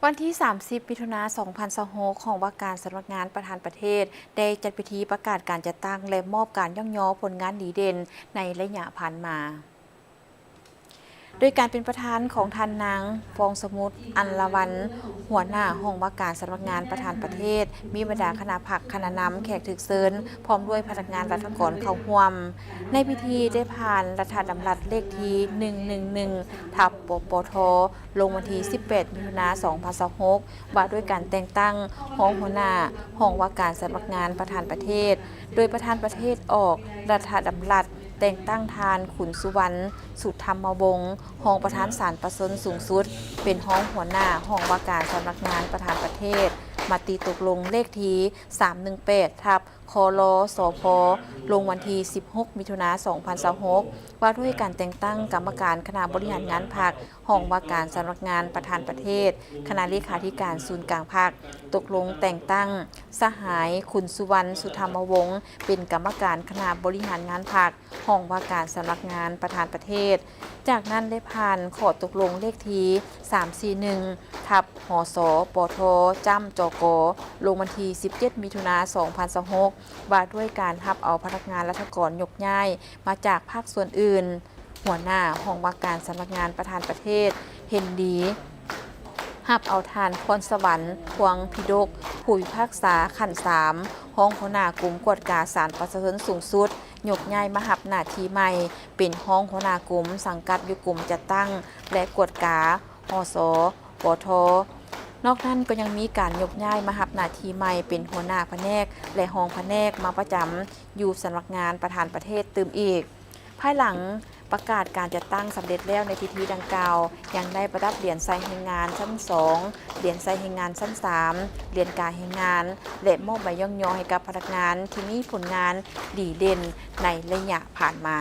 ວັນທີສາມສິບ ມິຖຸນາ ສອງພັນຊາວຫົກ ຫ້ອງວ່າການສຳນັກງານປະທານປະເທດ ໄດ້ຈັດພິທີປະກາດການຈັດຕັ້ງ ແລະ ມອບການຍ້ອງຍໍຜົນງານດີເດັ່ນໃນໄລຍະຜ່ານມາ. ໂດຍການເປັນປະທານຂອງທ່ານນາງ ຟອງສະໝຸດ ອັນລະວັນ ຫົວໜ້າຫ້ອງວ່າການສຳນັກງານປະທານປະເທດ, ມີບັນດາຄະນະພັກຄະນະນຳ, ແຂກຖືກເຊີນ ພ້ອມດ້ວຍພະນັກງານລັດຖະກອນເຂົ້າຮ່ວມ. ໃນພິທີໄດ້ຜ່ານລັດຖະດຳລັດເລກທີ ໜຶ່ງໜຶ່ງໜຶ່ງ ທັບ ປປທ ລົງວັນທີ ສິບແປດ ມິຖຸນາ ສອງພັນຊາວຫົກ ວ່າດ້ວຍການແຕ່ງຕັ້ງຮອງຫົວໜ້າຫ້ອງວ່າການສຳນັກງານປະທານປະເທດ, ໂດຍປະທານປະເທດອອກລັດຖະດຳລັດແຕ່ງຕັ້ງທ່ານ ຂຸນສຸວັນ ສຸທຳມະວົງ ຮອງປະທານສານປະຊາຊົນສູງສຸດ ເປັນຮອງຫົວໜ້າຫ້ອງວ່າການສຳນັກງານປະທານປະເທດ, ມະຕິຕົກລົງເລກທີ ສາມໜຶ່ງແປດ ທັບ ຄລ ສພ ລົງວັນທີ ສິບຫົກ ມິຖຸນາ ສອງພັນຊາວຫົກ ວ່າດ້ວຍການແຕ່ງຕັ້ງກຳມະການຄະນະບໍລິຫານງານພັກ, ຫ້ອງວ່າການສຳນັກງານປະທານປະເທດ, ຄະນະເລຂາທິການສູນກາງພັກ, ຕົກລົງແຕ່ງຕັ້ງສະຫາຍ ຂຸນສຸວັນ ສຸທຳມະວົງ ເປັນກຳມະການຄະນະບໍລິຫານງານພັກ, ຫ້ອງວ່າການສຳນັກງານປະທານປະເທດ. ຈາກນັ້ນໄດ້ຜ່ານຂໍ້ຕົກລົງເລກທີ ສາມສີ່ໜຶ່ງ ທັບ ຫສ ປທ ຈ້ຳ ຈກ ລົງວັນທີ ສິບເຈັດ ມິຖຸນາ ສອງພັນຊາວຫົກ ວ່າດ້ວຍການຮັບເອົາພະນັກງານລັດຖະກອນຍົກຍ້າຍມາຈາກພາກສ່ວນອື່ນ. ຫົວໜ້າຫ້ອງວ່າການສຳນັກງານປະທານປະເທດເຫັນດີຮັບເອົາທ່ານ ພອນສະຫວັນ ພວງພິດົກ ຜູ້ພິພາກສາຂັ້ນສາມ ຮອງຫົວໜ້າກົມກວດກາສານປະຊາຊົນສູງສຸດ ຍົກຍ້າຍມາຮັບໜ້າທີ່ໃໝ່ ເປັນຮອງຫົວໜ້າກົມ ສັງກັດຢູ່ກົມຈັດຕັ້ງ ແລະ ກວດກາ ຫສ ປທ. ນອກນັ້ນກໍຍັງມີການຍົກຍ້າຍມາຮັບໜ້າທີ່ໃໝ່ເປັນຫົວໜ້າພະແນກ ແລະ ຮອງພະແນກມາປະຈຳຢູ່ສຳນັກງານປະທານປະເທດຕື່ມອີກ. ພາຍຫຼັງປະກາດການຈັດຕັ້ງສຳເລັດແລ້ວ, ໃນພິທີດັ່ງກ່າວ ຍັງໄດ້ປະດັບຫຼຽນໄຊແຮງງານຊັ້ນສອງ, ຫຼຽນໄຊແຮງງານຊັ້ນສາມ, ຫຼຽນກາແຮງງານ ແລະ ມອບໃບຍ້ອງຍໍໃຫ້ກັບພະນັກງານທີ່ມີຜົນງານດີເດັ່ນໃນໄລຍະຜ່ານມາ.